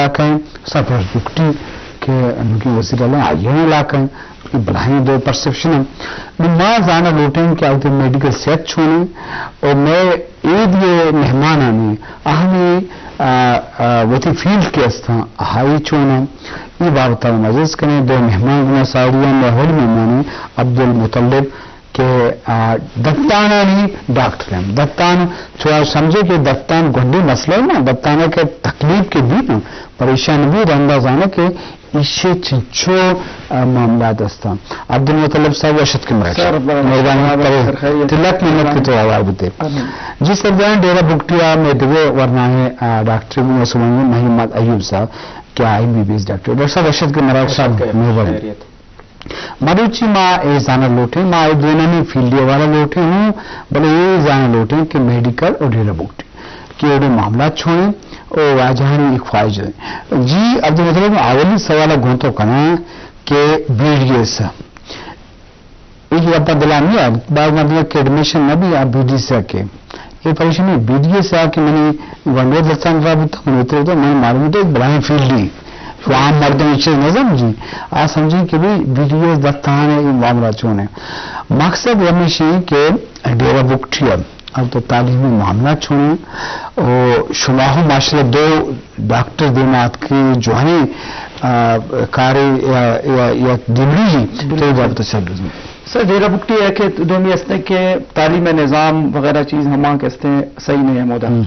علاقہ ہیں، سرفراز بگٹی کہ انوگیں وزیر اعلیٰ، آئی ءِ علاقہ ہیں، بلاہیں دو پرسپشن ہیں۔ نو ما زانگ لوٹیں کہ آئی ءِ میڈیکل صحت چون ہیں اور مئے اے دیے مہمانانی اہمی، آ، آ، وتی فیلڈ کہ استاں، آئی چون ہیں، اے بابت ءَ مجلس کنیں۔ دو مہمان گنا ساڑی ہیں، مئے اولی مہمان ہیں عبدالمطلب کہ، آ، دتانانی ڈاکٹر ہیں۔ دتان، چو سمجھے کہ دتان گونڈیں مسئلہ ہے نا، دتان کہ تکلیف کہ بھی نا، پریشان بھی رندا زانا کہ ایشی چنچو، آ، معاملات استاں۔ عبدالمطلب صاحب، وش اتکے مرچی۔ سر، برابر۔ مہربانی برابر، کرے۔ سر، خیریت۔ تلک منت کہ تو آوار بوتے۔ آمین۔ جی سر، جان ڈیرہ بگٹی ءَ مئے دگہ ورناہیں، آ، ڈاکٹر گوں سمنگ محمد ایوب صاحب کہ M be be S doctor. Doctor صاحب، وش اتکے مرچی۔ وش اتکے، مہربانی۔ خیریت۔ مروچی ما اے زانگ لوٹیں، ما اے دوئینانی فیلڈ ءِ حوالہ لوٹیں ہوں، بلے اے زانگ لوٹیں کہ میڈیکل اور ڈیرہ بگٹی کہ اوڑے معاملات چون ہیں، او واجہانی ایک خواہش ہے۔ جی عبدالمطلب، اولی سوال گوں تو کناں کہ بی ڈی ایس، ایک گپا دلا نہیں ہے، بعض مردم کہ ایڈمیشن نہ بھی، آپ بی ڈی ایس کے اے پریشانی بی ڈی ایس آ کہ منی گونڈو دستان را بوتا، من اترے تو من معلوم تو ایک بلاہیں فیلڈی، تو عام مردم چیز نہ سمجھی، آ سمجھی کہ بھئی بی ڈی ایس دستان ہے، یہ معاملہ چون ہے۔ مقصد ہمیشہ ہے کہ ڈیرہ بگٹی ءَ اب تو تعلیمی معاملہ چون ہے، او شما ہم ماشاءاللہ دو ڈاکٹر دیما اتکے، جوانی، آ، کارے یا، یا، یا دیمری جی، تو یہ بابت سر۔ سر، ڈیرہ بگٹی ءِ کہ دومی است کہ تعلیم ءِ نظام وغیرہ چیز ہما کہ استیں صحیح نہیں ہے مودا۔ ہم۔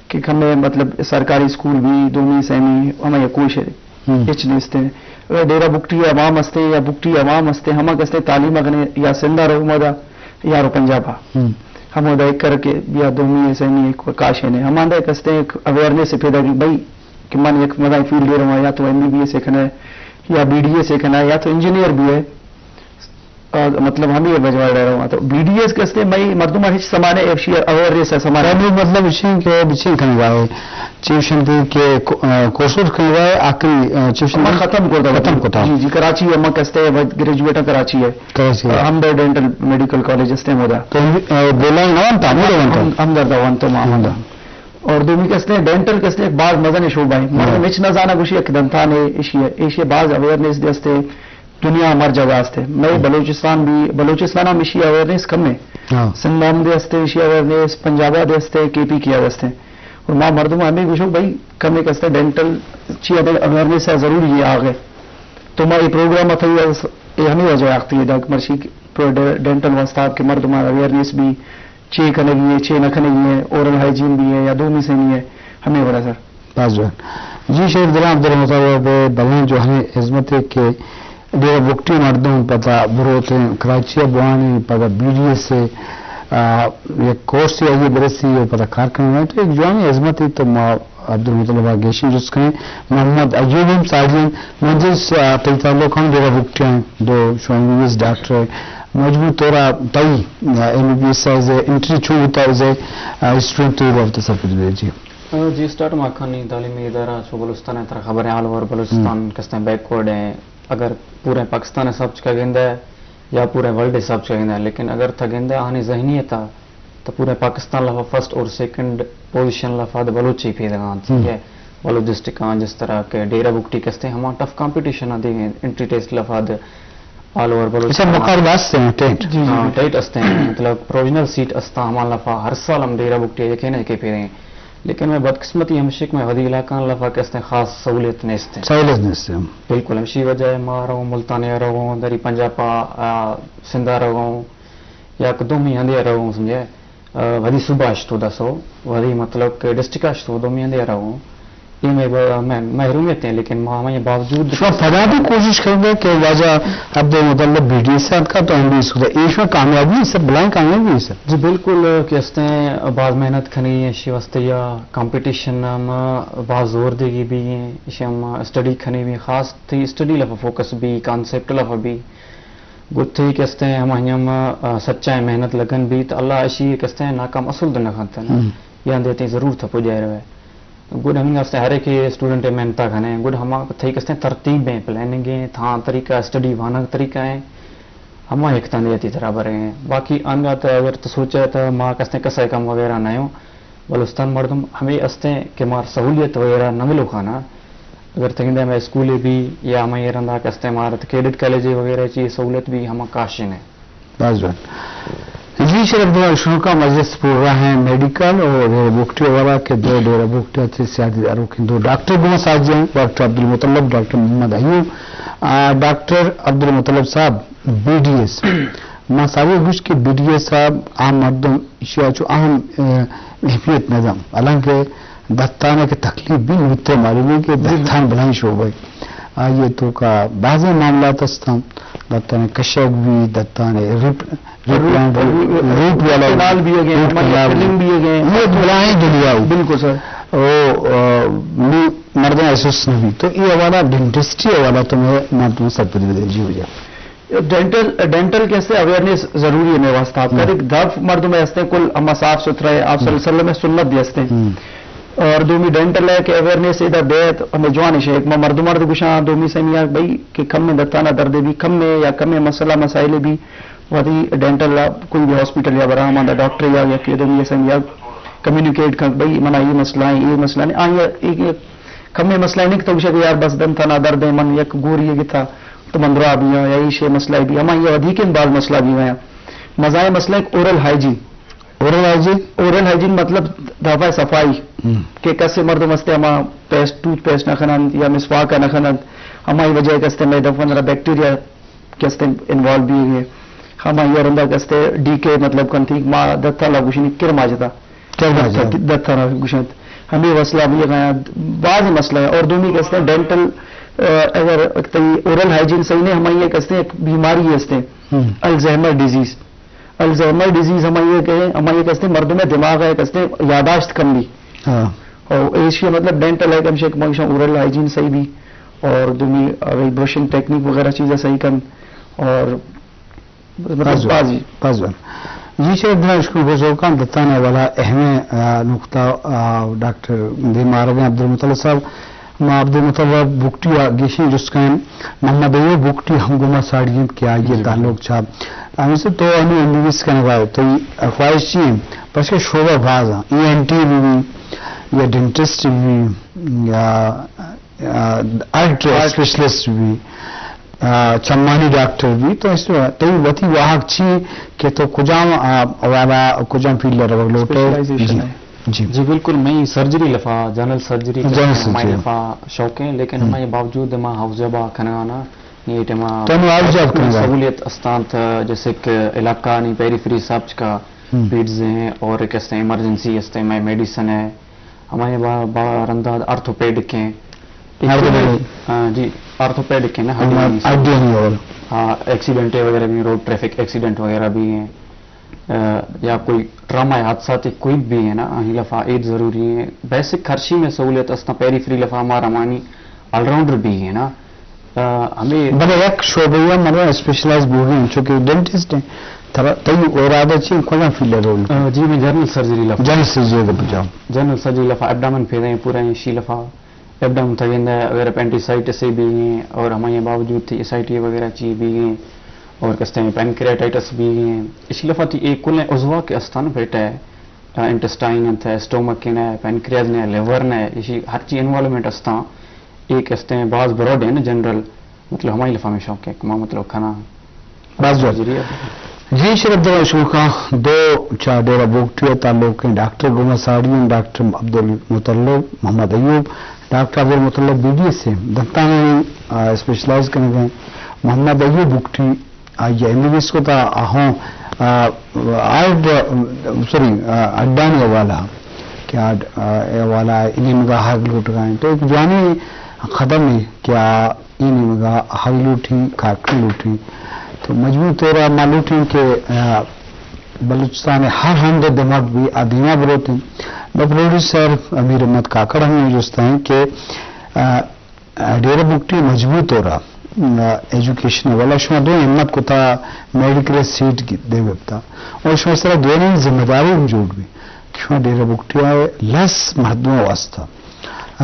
کہ کمے مطلب سرکاری اسکول بھی دومی سیمی ہما یکوئی شے ہم۔ ہچ نیستیں۔ اگر ڈیرہ بگٹی عوام استیں یا بگٹی عوام استیں، ہما کہ استیں تعلیم اگنے یا سندھ ءَ رو مودا یا رو پنجاب ءَ۔ ہم۔ ہمودا ایک کر کے یا دومی سیمی ایک کاشے نے۔ ہماندا ایک استیں ایک اویئرنیس پیدا کی بھئی کہ من ایک مدائی فیلڈ ءَ رواں، یا تو ایم بی بی ایس ءَ کنے، یا بی ڈی ایس ءَ کنے، یا تو انجینئر بھی ہے۔ آ، مطلب ہمے بجوار ءَ رواں۔ تو بی ڈی ایس کہ استیں، مئے مردم ہچ سمانے ایشی اویئرنیس ہے سمانے۔ تو مطلب اسی کہ بچین کنگا ہے، چیوشنتی کہ کو-، آ، کورسز کنگا ہے، آخری، آ، چیوشنتی ما ختم کرتا۔ ختم کرتا۔ جی، جی، کراچی ہے، ما کستے گریجویٹ کراچی ہے۔ کراچی ہے۔ آ، ہمدرد ڈینٹل میڈیکل کالج استیں مودا۔ تو، آ، بولان نہ وانتا، ہمدرد وانتا۔ ہم-، ہمدرد وانتا ما۔ ہمدرد۔ اور دومی کستے ڈینٹل کستے ایک باز مزن شعبہ ہے۔ مردم ہچ نہ زانا گوشی ایک دنتان ہے، ایشی ہے، ایشی باز اویئرنیس دے استے۔ دنیا ہمر جگہ استے۔ مئے بلوچستان بھی، بلوچستان ہم ایشی اویئرنیس کم ہے۔ ہاں۔ سندھ ہم دے استے ایشی اویئرنیس، پنجاب دے استے، کے پی کے دے استے۔ اور ما مردم ہمیں گوشو بھئی کم ایک استے ڈینٹل چی ادے اویئرنیس ہے ضروری ہے آگے۔ تو ما یہ پروگرام اتھئی اس، یہ ہمیں وجہ آختی ہے دگ مرشی ڈینٹل واسطہ کہ مردم اویئرنیس بھی چے کنگی ہے، چے نہ کنگی ہے، اورل ہائیجین بھی ہے یا دومی سیمی ہے، ہمیں وڑا سر۔ باز جوان۔ جی شیخ غلام عبدالمطلب ءِ بلائیں جوانیں ہزمتے کہ ڈیرہ بگٹی مردم پدا بروتیں کراچی ءَ بوانیں، پدا بی ڈی ایس ءَ، آ، یک کورسے آئی ءَ برسی ءُ پدا کار کنگ ءَ اِنت۔ تو یک جوانیں ہزمتے، تو ما عبدالمطلب ءَ گیشیں جست کنیں۔ محمد ایوب ہم ساڑی اِنت۔ مجلس، آ، تئی تعلق ہم ڈیرہ بگٹی ءَ اِنت، دو شما M be be S doctor ئے۔ مجبور طور ءَ تئی، آ، ایم بی بی ایس ءَ انٹری چون بوتا، ایز اے، آ، اسٹوڈنٹ، تو اے بابت ءَ سرپد بئے جی۔ جی، اسٹارٹ ما کھنی تعلیمی ادارہ چو بلوچستان ءَ، ترا خبر ہے، آل اوور بلوچستان کستیں بیکورڈ ہیں۔ اگر پورے پاکستان ءِ حساب چکا گندے یا پورے ورلڈ ءِ حساب چکا گندے، لیکن اگر تھا گندے آہانی ذہنیت ءَ تو پورے پاکستان لفا فرسٹ اور سیکنڈ پوزیشن لفا دے بلوچی پیدگان تھی ہے۔ بلوچ ڈسٹرکٹ آں جس طرح کہ ڈیرہ بگٹی کستیں ہما ٹف کمپٹیشن آ دیویں انٹری ٹیسٹ لفا دے آل اوور بلوچ۔ اچھا، مقابلہ ہستے ہیں، ٹیٹ؟ جی، جی، ہاں، ٹیٹ ہستے ہیں، مطلب پروویژنل سیٹ ہستا ہما لفا ہر سال ہم ڈیرہ بگٹی یکے نہ یکے پیدیں۔ لیکن میں بدقسمتی ہمشک میں ودی علاقہ لفا کہ ہستے خاص سہولیت نیست ہیں۔ سہولیت نیست ہیں۔ بالکل، ہمشی وجہ ہے ما رہوں ملتان یا رہوں دری پنجاب آ، آ، سندھ آ رہوں یا کدومی ہندے رہوں سمجھے۔ آ، ودی صوبہ اشتو دسو، ودی مطلب کہ ڈسٹرکٹ اشتو دومی ہندے رہوں۔ یہ میں ب-، میں محرومیت ہیں، لیکن ما ہمیں باوجود شما پدا بھی کوشش کریں گے کہ واجہ عبدالمطلب بی ڈی ایس اتکا تو ہم بھی سودا۔ ایش میں کامیابی ہے سر، بلائیں کامیابی ہے سر۔ جی بالکل، کہ استیں باز محنت کھنی ہے، اشی واسطے یا کمپٹیشن ہم باز زور دے گی بھی ہیں، اشی ہم اسٹڈی کھنی بھی، خاص تھی اسٹڈی لفا فوکس بھی، کانسیپٹ لفا بھی۔ گڑا تھی کہ استیں ہم ہم، آ، سچائیں محنت لگن بھی تو اللہ اشی کہ استیں ناکام اصول دن کھنتے نا۔ ہم۔ یا دیتے ضرور تھا پجائے روے۔ گڈ ہمیں واسطے ہر ایک اسٹوڈنٹ ءِ محنت ءَ کھنے، گڈ ہما تھئی کستیں ترتیب ہیں، پلاننگ ہیں، تھا طریقہ، اسٹڈی وانگ طریقہ ہیں، ہما یک تاں دیتی طرح برے ہیں۔ باقی انگا تو اگر تو سوچے تو ما کستیں کسا کم وغیرہ نہ ہوں، بلوچستان مردم ہمیں استیں کہ مار سہولیت وغیرہ نہ ملو کھانا، اگر تگندے ہمے اسکولے بی یا ہمے رندا کہ استیں مارت کیڈٹ کالجے وغیرہ چی سہولت بی ہما کاشیں۔ باز جوان۔ جی شرف دار شنوکا مجلس پورا ہیں میڈیکل اور ڈیرہ بگٹی والا کہ دو ڈیرہ بگٹی سے سیادی داروں کے دو ڈاکٹر گون ساجی ہیں، ڈاکٹر عبدالمطلب، ڈاکٹر محمد ایوب۔ آ، ڈاکٹر عبدالمطلب صاحب بی ڈی ایس، ما ساری گوشت کہ بی ڈی ایس صاحب عام مردم ایشی ءَ چو اہم، آ، اہمیت نہ داں، حالانکہ دتان ءَ کہ تکلیف بی نوتے معلوم ہے کہ دتان بلائیں شعبہ ہے۔ آئی ءِ توکا بازیں معاملات ہستاں، دتان ءِ کشگ بی، دتان ءِ ریپ، ریپ روٹ، لائن، روٹ، روٹ والا استعمال بی اگے، روٹ ہماری کینال فلنگ بی اگے۔ یہ بلائیں دنیا ہو۔ بالکل سر۔ او، آ، نو مردم احساس نہ بی۔ تو یہ حوالہ ڈینٹسٹری حوالہ تو میں مردم سرپدی بدے جی ہو جائے۔ ڈینٹل، ڈینٹل کہ ہستے اویئرنیس ضروری ہے میرے واسطے۔ آپ کا ہم۔ ایک دف مردم ہستے کل ہم صاف ستھرا ہے، آپ صلی اللہ علیہ وسلم سنت بھی ہستے۔ ہم۔ اور دومی ڈینٹل ہے کہ اویئرنیس ادا بیت ہمیں جوان ہے، ایک مردم مرد گشاں دومی سمیا بھائی کہ کم میں دتانا درد بھی کم میں یا کم میں مسئلہ مسائل بھی وتی ڈینٹل ءَ کوئی بھی ہاسپٹل یا برا ہماندا ڈاکٹر یا یکے دومی سمیا کمیونیکیٹ کنت، بھئی منا اے مسئلہ ایں، اے مسئلہ ایں، آئی ءَ اے کمیں مسئلہ ایں کہ تو گوشے کہ یار بس دنتانا درد ایں، من یک گوری ئے گتا تو من درا بیاں، یا ایشی مسئلہ بی، ہما یہ ودیکیں باز مسئلہ بی ہویا۔ مزائیں مسئلہ ایک oral hygiene. Oral hygiene? Oral hygiene مطلب دافع صفائی، ہم۔ کہ کسے مردم استے ہما پیسٹ، ٹوتھ پیسٹ نہ کننت یا مسواک نہ کننت، ہمائی وجہ کہ استے مئے دفعہ اندرا بیکٹیریا کہ استے انوالو بی گئے۔ ہما یہ رندا کہ استے ڈی کے مطلب کنتی، ما دتانا گوشنی کرما جتا۔ کرما جتا۔ دتانا گوشنت۔ ہمیں وسلا بی گیا، بعض مسئلہ ہے۔ اور دومی کہ استے ڈینٹل، آ، اگر تئی اورل ہائیجین صحیح نہیں، ہمائی یہ کہ استے ایک بیماری ہے استے، ہم۔ الزہمر ڈیزیز۔ الزہمر ڈیزیز ہمائی یہ کہ، ہمائی یہ کہ استے مردم دماغ ہے کہ استے یاداشت کم بی۔ ہاں۔ اور ایشی مطلب ڈینٹل ہے کہ ہمشہ کہ مانگشاں اورل ہائیجین صحیح بی اور دومی اگر برشنگ ٹیکنیک وغیرہ چیزیں صحیح کن اور مطلب بازو، بازی۔ بازو۔ جی شرف دار شکر گزوکان دتان والا اہم، آ، نقطہ، آ، ڈاکٹر دیما آرگ ایں عبدالمطلب صاحب۔ ما عبدالمطلب بگٹی ءَ گیشیں جست کنیں۔ محمد ایوب بگٹی ہم گوما ساڑی انت کہ آئی ءِ تعلق چا۔ ہمیں سے تو انو ایم بی بی ایس کنگا ئے، تو خواہش چی انت؟ پرچہ شعبہ باز ہیں۔ ای این ٹی بی بی یا ڈینٹسٹ بی بی یا آ، ہارٹ اسپیشلسٹ بی، آ، چمانی ڈاکٹر بی، تو اس، تئی وتی واہگ چی کہ تو کجام، آ، والا کجام فیلڈ ءَ روگ لوٹے؟ اسپیشلائزیشن جی۔ ہے۔ جی۔ جی بالکل، میں سرجری لفا، جنرل سرجری جنرل ہمائی سرجری۔ لفا شوق ہیں، لیکن ہم۔ ہمائی باوجود ما ہاؤس جاب کنگانا، یہ ٹائم تو ہم ہاؤس جاب کنگا۔ سہولیت استان تھا، جیسے کہ علاقہ نی پیری فری سب کا ہم۔ پیڈز ہیں اور ایک استے ایمرجنسی استے میں میڈیسن ہے، ہمائی با، با رندا آرتھوپیڈک ہیں۔ آرتھوپیڈک۔ ہاں جی، آرتھوپیڈک ہیں نا، ہڈی ہاں، ہڈی اور۔ ہاں، ایکسیڈنٹ وغیرہ بھی، روڈ ٹریفک ایکسیڈنٹ وغیرہ بھی ہیں۔ آ، یا کوئی ٹراما حادثاتی کوئی بھی ہے نا، آہی لفا ایڈ ضروری ہیں۔ بیسک ہرشی میں سہولیت استاں، پیری فری لفا ہمارا مانی آل راؤنڈر بھی ہے نا۔ آ، ہمیں بلے یک شعبہ یا مطلب اسپیشلائز بوگی ہیں، چونکہ ڈینٹسٹ ہیں۔ ترا، تئی ارادہ چی کجا فیلڈ رول؟ آ، جی، میں جنرل سرجری لفا۔ جنرل سرجری لفا جاؤ۔ جنرل سرجری لفا، ایبڈامن پھیرے ہیں پورا ہیں، شی لفا۔ ایبڈامن تھگندہ اگر اپینڈیسائٹس بھی ہیں اور ہمائی باوجود تھی ایس آئی ٹی وغیرہ چی بھی ہیں اور کستے ہیں پینکریاٹائٹس بھی ہیں۔ اسی لفا تھی ایک کل عضوا کے استان بیٹا ہے، آ، انٹسٹائن انت ہے، اسٹومک ہے، پینکریاز نے، لیور نے، اسی ہر چی انوالومنٹ استان۔ ایک استے ہیں باز براڈ ہیں نا جنرل، مطلب ہمائی لفا میں شوق ہے کہ ما مطلب کھانا۔ باز جواب۔ سرجری ہے۔ جی شرف دار شوکا دو چا ڈیرہ بگٹی ءَ تعلق ہیں، ڈاکٹر گوما ساڑی ہیں، ڈاکٹر عبدالمطلب محمد ایوب، ڈاکٹر عبدالمطلب بی ڈی ایس ہیں، دنتانی، آ، اسپیشلائز کنگ ہیں، محمد ایوب بگٹی آئی ءَ ایم بی بی ایس کتا، آہوں، آ، ہارٹ، سوری، آ، ہڈانی حوالہ کہ ہارٹ، آ، اے حوالہ اے نیمگا ہاگ لوٹگا ہیں۔ تو ایک جوانی قدم ہے کہ آ، اے نیمگا ہاگ لوٹی، کارکن لوٹی۔ تو مجموعی طور ما لوٹیں کہ، آ، بلوچستان ہر ہند دمگ بھی آ دیما بروتیں۔ میں پروڈیوسر امیر احمد کاکڑ ہم یہ جوست ہیں کہ، آ، ڈیرہ بگٹی مجبور طور ءَ، م، ایجوکیشن ءَ، والا شما دو ہمت کتا میڈیکل سیٹ دے وپتا اور شما سرا دوئیں ذمہ داری ہم جوڑ بی کہ شما ڈیرہ بگٹی ءَ لس مردم واسطہ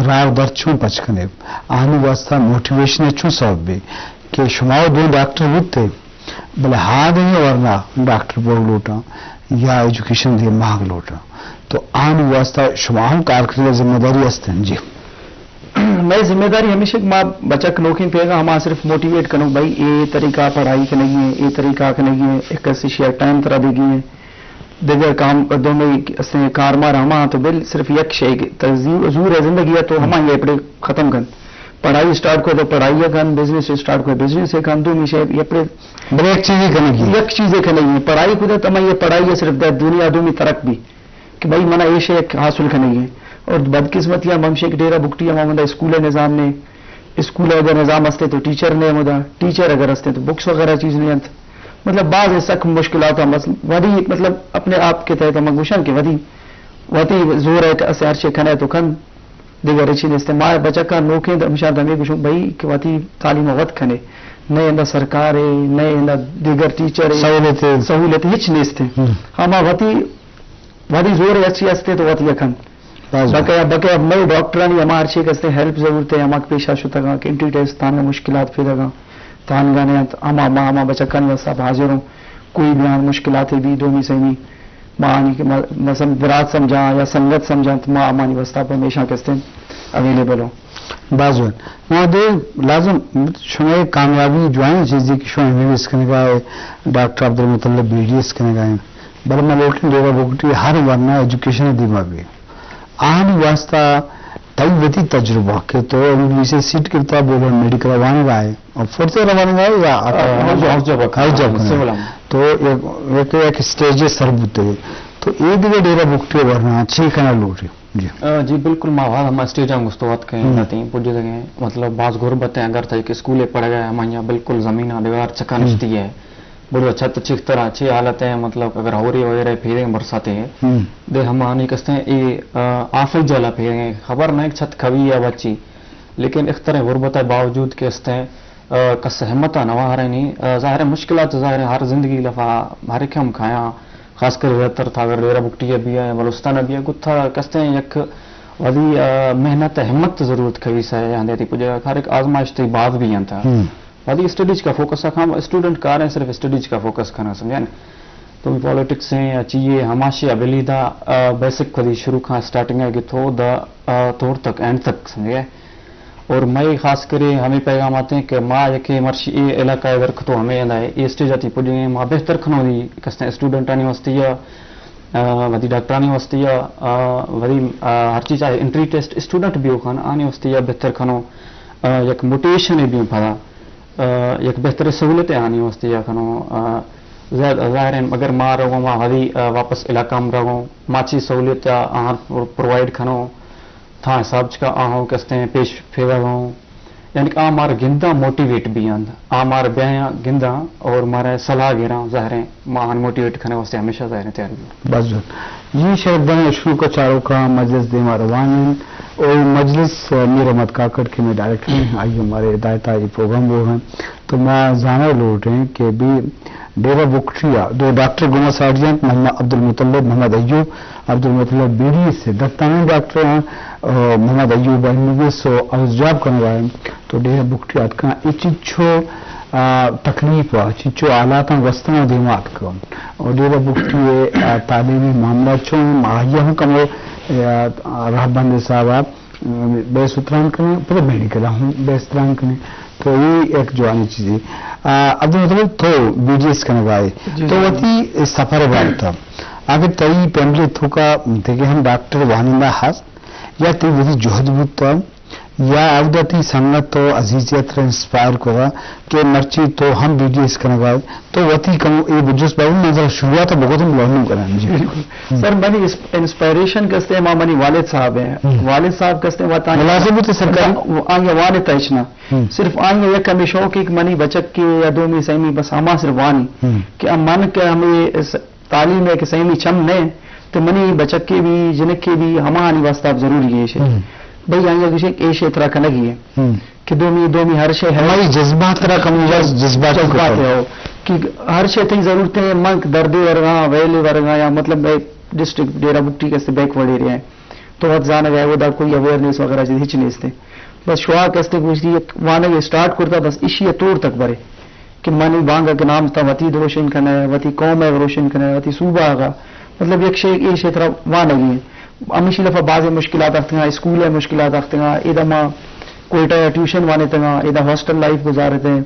راہ در چون پچ کنے، آنی واسطہ موٹیویشن چون سبب بی کہ شما دو ڈاکٹر بوتے، بلے ہا دیں ورنا ڈاکٹر بوگ لوٹاں یا ایجوکیشن دے ماہگ لوٹاں، تو آنی واسطہ شما ہم کار کرنے ذمہ داری ہستن جی۔ مئے ذمہ داری ہمیش اِنت کہ ما بچک نوکیں پیغا ہما صرف موٹیویٹ کنوں، بھئی اے طریقہ پڑھائی کنگی ایں، اے طریقہ کنگی ایں، ایک کسی شیئر ٹائم ترا دیگی ایں، دگر کام دومی استیں کار مار ہما تو بل صرف یک شے کہ تزور ہے زندگی ہے تو ہما یہ اپنے ختم کن۔ پڑھائی اسٹارٹ کو تو پڑھائی کن، بزنس اسٹارٹ کو بزنس کن، دومی شے یہ اپنے بلے ایک چیزے کنگی ایں۔ یک چیزے کنگی ایں۔ پڑھائی کو تو تمہیں یہ پڑھائی ہے صرف دے دنیا دومی ترک بھی کہ بھئی منا اے شے حاصل کنگی ایں۔ اور بدقسمتی ہم ہمشے کہ ڈیرہ بگٹی ہم ہمدا اسکول نظام نے، اسکول اگر نظام استے تو ٹیچر نے ہمدا، ٹیچر اگر استے تو بکس وغیرہ چیز نے انت۔ مطلب بعض سک مشکلات ہم بس ودی مطلب اپنے آپ کے تحت ہم گوشن کہ ودی وتی زور ہے کہ اسے ہر شے کنے تو کن۔ دگہ ہچی نیست۔ ما بچکاں نوکیں ہمیشاں ہمے گوشوں بھئی کہ وتی تعلیم ءَ وت کنے، نئے اندا سرکار ءَ، نئے اندا دگہ ٹیچر ءَ، سہولت ءَ۔ سہولت ہچ نیست۔ ہم۔ ہما وتی، وتی زور ہرچی ہستے تو وتی کن۔ باز بقایا، بقایا مئے ڈاکٹرانی ہما ہرچی کستے ہیلپ ضرورت ہے، ہما کہ پیشا شتگاں، کہ انٹری ٹیسٹ تانگا مشکلات پیدگاں۔ تانگانے انت، ہما ما ہما بچکانی واسطہ حاضر ہوں۔ کوئی بیان مشکلات بھی دومی سیمی ما آنی کہ م-، مثلاً برات سمجھاں یا سنگت سمجھاں تو ما ہمانی واسطہ پہ ہمیشہ کستیں اویلیبل ہوں۔ باز وڑ۔ ما دے لازم شما ایک کامیابی جوائیں چیزی کہ شما ایم بی بی ایس کنگا ہے، ڈاکٹر عبدالمطلب بی ڈی ایس کنگا ہے۔ بلے ما لوٹیں ڈیرہ بگٹی ہر ورنا ایجوکیشن دیما بھی۔ آہانی واسطہ تئی وتی تجربہ کہ تو M be be S seat گرتا بولو میڈیکل روانگا ہے اور فورتھ روانگا ہے یا آ، ہر جگہ، ہر جگہ، ہر جگہ سول ہم۔ تو ایک، ایک، ایک اسٹیج سر بوتے۔ تو اے دیگہ ڈیرہ بگٹی ورنا چی کنا لوٹی؟ جی۔ آ، جی بالکل، ما وہاں ہما اسٹیج ہم گستو وقت کہیں ہم۔ نتیں پجے دگے، مطلب باز غربت ہیں، اگر تھا ایک اسکول پڑھ گئے ہم یا بالکل زمین آ دیوار چکا ہم۔ نشتی ہے۔ بڑو چھت چیک طرح چی حالت ہے، مطلب اگر ہوری وغیرہ پھیریں برساتے ہیں، ہم۔ دے ہم آنی کستے ہیں، اے، آ، آفل جالا پھیریں، خبر نہیں چھت کبھی یا بچی، لیکن اختر غربت ہے باوجود کہ استے ہیں، آ، کس ہمت نہ ہارے نہیں، آ، ظاہر ہے مشکلات ظاہر ہے ہر زندگی لفا ہر ایک ہم کھایا، خاص کر زیادہ تر تھا اگر ڈیرہ بگٹی بھی ہے، بلوچستان بھی ہے، گتھا کستے ہیں یک ولی، آ، محنت ہمت ضرورت کبھی سا ہے، یہاں دیتی پجا ہر ایک آزمائش تے بعد بھی ہیں تھا۔ ہم۔ وتی اسٹڈیز کا فوکس ءَ کن، اسٹوڈنٹ کاریں صرف اسٹڈیز کا فوکس کناں، سمجھے نا؟ تو بھی پالیٹکس ہیں یا چیئے ہماشی ابلیدا، آ، بیسک کدی شروع کھاں اسٹارٹنگ ہے کہ تو دا، آ، توڑ تک اینڈ تک، سمجھے؟ اور میں خاص کرے ہمیں پیغام آتے ہیں کہ ما یکے مرشی اے علاقہ اگر کتو ہمیں ادا ہے، اے اسٹیج آتی پجیں ما بہتر کھنو دی کستے اسٹوڈنٹانی واسطے یا، آ، وتی ڈاکٹرانی واسطے یا، آ، وتی، آ، ہر چیز چاہے انٹری ٹیسٹ اسٹوڈنٹ بھی ہو کھانا آنی واسطے یا بہتر کھنو، آ، یک موٹیویشن بھی پدا۔ آ، یک بہتر سہولت آنی واسطے یا کنو، آ، ظاہر، ظاہر ہے، اگر ما رہوں، ما وتی، آ، واپس علاقہ ہم رہوں، ما چی سہولت آ، آہاں پر-، پرووائیڈ کنو، تھا حساب چکا آہاں کستے ہیں پیش پیدا ہوں، یعنی کہ آ مار گندا موٹیویٹ بھی آند، آ مار بیاں گندا اور مارا صلاح گراں، ظاہر ہے، ما آہاں موٹیویٹ کھنے واسطے ہمیشہ ظاہر ہے تیار بھی۔ بس جان۔ جی شرف دان اشکنوک ء چاروکاں، مجلس دیما روان انت۔ او مجلس، ء، میر احمد کاکڑ کہ مئے ڈائریکٹر ہیں، آئی ہمارے ہدایت ء یہ پروگرام بوگ ء انت۔ تو ما زانگ لوٹ ہیں کہ بھی ڈیرہ بکٹی ء دو ڈاکٹر گوما ساڑی انت، محمد عبدالمطلب، محمد ایوب۔ عبدالمطلب بی ڈی ایس ء دستانیں ڈاکٹر ہیں، ء، محمد ایوب ایم بی بی ایس ء ہاؤس جاب کنگ ء انت۔ تو ڈیرہ بگٹی ء اتکاں، اے چنچو، آ، تکلیف ء، چنچو حالاتاں گوستگاں دیما اتکگ انت۔ اور ڈیرہ بگٹی ء، آ، تعلیمی معاملہ چون، آئی ء ہم کمو، آ، راہبند صاحب ء، آ، بحث ء تران کنیں، پدا میڈیکل ء ہم بحث تران کنیں۔ تو اے یک جوانیں چیزے۔ آ، عبدالمطلب تو بی ڈی ایس کنگ ء ئے، جی، تو جی۔ وتی سفر ء بابت ء، اگر تئی فیملی ء توکا دگہ ہم ڈاکٹر وانندہ ہست یا تئی وتی جہد بوت، یا اودا تئی سنگت و عزیزے ء ترا انسپائر کتا کہ مرچی تو ہم بی ڈی ایس کنگا ئے، تو وتی کمو اے بجس بابت من ترا شروعات ء بگوتم لہنم کناں۔ جی۔ بالکل۔ ہم۔ سر، منی اس-، انسپائریشن کستے ما منی والد صاحب ہیں۔ ہم۔ والد صاحب کستے وتانی ملازم بوتے سرکاری؟ آئی وانتا ہچ نہ۔ ہم۔ صرف آئی یک ہمیں شوق ہے کہ منی بچک کے یا دومی سیمی بس ہما صرف وانی۔ ہم۔ کہ من کہ ہمیں اس تعلیم ء کہ سیمی چم نہ انت، تو منی بچکے بھی، جنکے بھی ہماہانی واسطہ ضروری ہے ایشے۔ ہم۔ بھئی آئی ء گوشے کہ ایشے ترا کنگی ہے۔ ہم۔ کہ دومی، دومی ہر شے ہے۔ ہماری جذبات ترا کم جذ-، جذباتی جذبات کرتا ہے۔ ہو۔ کہ ہر شے تئی ضرورت ہے، من دردے ورگاں، ویلے ورگاں یا مطلب اے ڈسٹرکٹ ڈیرہ بگٹی کستے بیک ورڈ ایریا ہے۔ تو وت زانگ ہے، وہ دا کوئی اویئرنیس وغیرہ چیز ہچ نہیں استے۔ بس شوق استے گوشتی یک وانگ اسٹارٹ کرتا، بس اشی توڑ تک برے۔ کہ منی بانگ ء نام تا وتی روشن کنئے، وتی قوم ء روشن کنئے، وتی صوبہ ء، مطلب یک شے، اے شے ترا وانگی انت۔ ہمیشی لفا بازیں مشکلات اختگاں، اسکول ء مشکلات اختگاں، ادا ما کوئٹہ یا ٹیوشن وانے تگا، ادا ہاسٹل لائف گزارتے ہیں،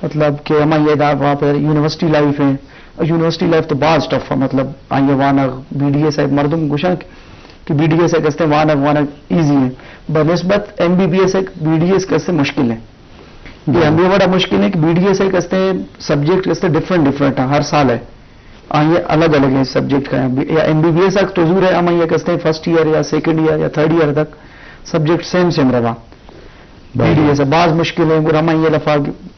مطلب کہ ہما یہ دا وہاں پر یونیورسٹی لائف ہے۔ اور یونیورسٹی لائف تو باز ٹف ہے، مطلب آئیے وانگ بی ڈی ایس ایک مردم گوشاں کہ بی ڈی ایس ایک استے وانگ وانگ ایزی ہے، بہ نسبت ایم بی بی ایس ایک بی ڈی ایس ایک استے مشکل ہے۔ یہ ہمیں بڑا مشکل ہے کہ بی ڈی ایس ایک استے سبجیکٹ استے ڈفرنٹ ڈفرنٹ ہیں، ہر سال ہے۔ آئیے الگ الگ ہیں سبجیکٹ کا، یا ایم بی بی ایس تک تو ضرور ہے، ہم یہ کہتے ہیں فرسٹ ایئر یا سیکنڈ ایئر یا تھرڈ ایئر تک سبجیکٹ سیم سیم رہا۔ بی ڈی ایس باز مشکل ہے، گڑا ہم یہ لفا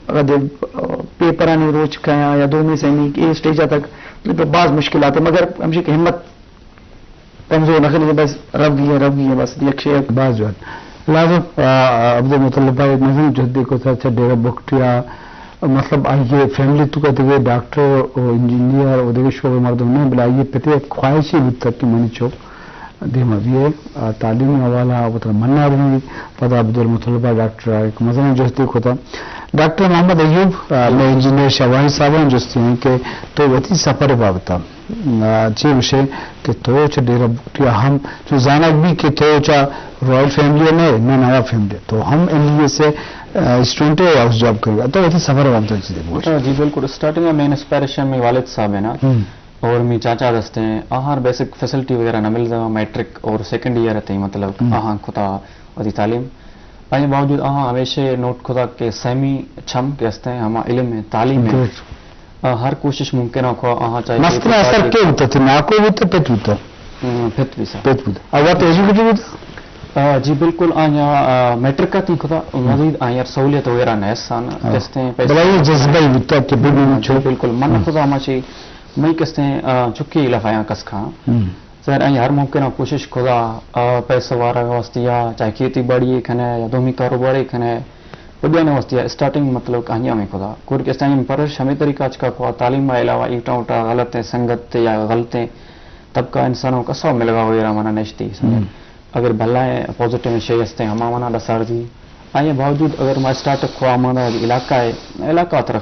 اگر دے، آ، پیپرانی روچ کا یا دومی سیمی اے اسٹیج تک تو باز مشکلات ہیں، مگر ہمشی کہ ہمت کمزور نہ کنی، بس روگی ہے، روگی ہے، بس یک شے۔ باز جوان۔ لازم، آ، عبدالمطلب بھائی، مزن جہدی کو تھا، اچھا، ڈیرہ بگٹی ءَ، مطلب، آئی فیملی تو کہتے گئے ڈاکٹر و انجینئر و دیگہ شعبے مردم نہیں، بلے آئی پتے ایک خواہشی بوتا کہ منی چوک دیما بھی ہے، آ، تعلیمی حوالہ وترا منار بھی، پدا عبدالمطلب بھائی ڈاکٹر ءَ ایک مزن جہدی کو تھا۔ ڈاکٹر محمد ایوب، آ، میں انجینئر شاہوانی صاحب جستی ہیں کہ تو وتی سفر بابتا آ، چے گوشے کہ تو چہ ڈیرہ بگٹی ءَ ہم چو زانگ بی کہ تو چہ رائل فیملی ءَ نہ ئے، نہ نواب فیملی ءَ۔ تو ہم ایم بی بی ایس ءِ، آ، اسٹوڈنٹ ئے، ہاؤس جاب کرگا۔ تو وتی سفر ءِ بابت ءَ چیزے بگوش۔ آ، جی بالکل۔ اسٹارٹنگ ءَ مین انسپائریشن می والد صاحب ہیں نا، ہم۔ اور می چاچا دستے ہیں۔ آہاں بیسک فیسلٹی وغیرہ نہ ملتا، میٹرک اور سیکنڈ ایئر ءَ تئی مطلب ہم۔ آہاں کتا وتی تعلیم۔ آئی باوجود آہاں ہمیشہ نوٹ کتا کہ سیمی چھم کہ ہستے ہیں، ہما علم ہے، تعلیم ہے۔ گریٹ۔ آ، ہر کوشش ممکن ہے، خواہ آہاں چاہے مستریں اثر کے بوتا تھے، ناکو بوتا، پت بوتا؟ ہم، پت بھی سر۔ پت بوتا۔ اور وہ تو ایجوکیٹڈ بوتا؟ آ، جی بالکل، آیا، آ، میٹرک کا تھی خدا، ہم۔ مزید آیا سہولیت وغیرہ نہ سان، ہاں۔ جستے ہیں پیسے بڑا یہ جذبہ ہی بوتا کہ بھی ہاں، میں جی چھو۔ بالکل، من ہم۔ خدا ہما چی، میں کستے ہیں، آ، چکی لفایا کس کھا۔ ہم۔ سر، آئی ہر ممکن کوشش کھدا، آ، پیسہ وارگ واسطے یا چاہے کھیتی باڑی کھنے یا دومی کاروبار کھنے، پدیانے واسطے یا اسٹارٹنگ مطلب کہانی ہمیں کھدا۔ کور کے اسٹائم پرش ہمیں طریقہ اچ کا کھوا تعلیم ما علاوہ ایٹا اوٹا غلط ہیں، سنگت تے یا غلط ہیں، طبقہ انسانوں کا سو ملگا وغیرہ منا نشتی سمجھ۔ ہم۔ اگر بھلا ہے، پازیٹیو شے ہستے ہما منا دسار دی۔ آئی باوجود اگر ما اسٹارٹ کھوا مانا علاقہ ہے، علاقہ تر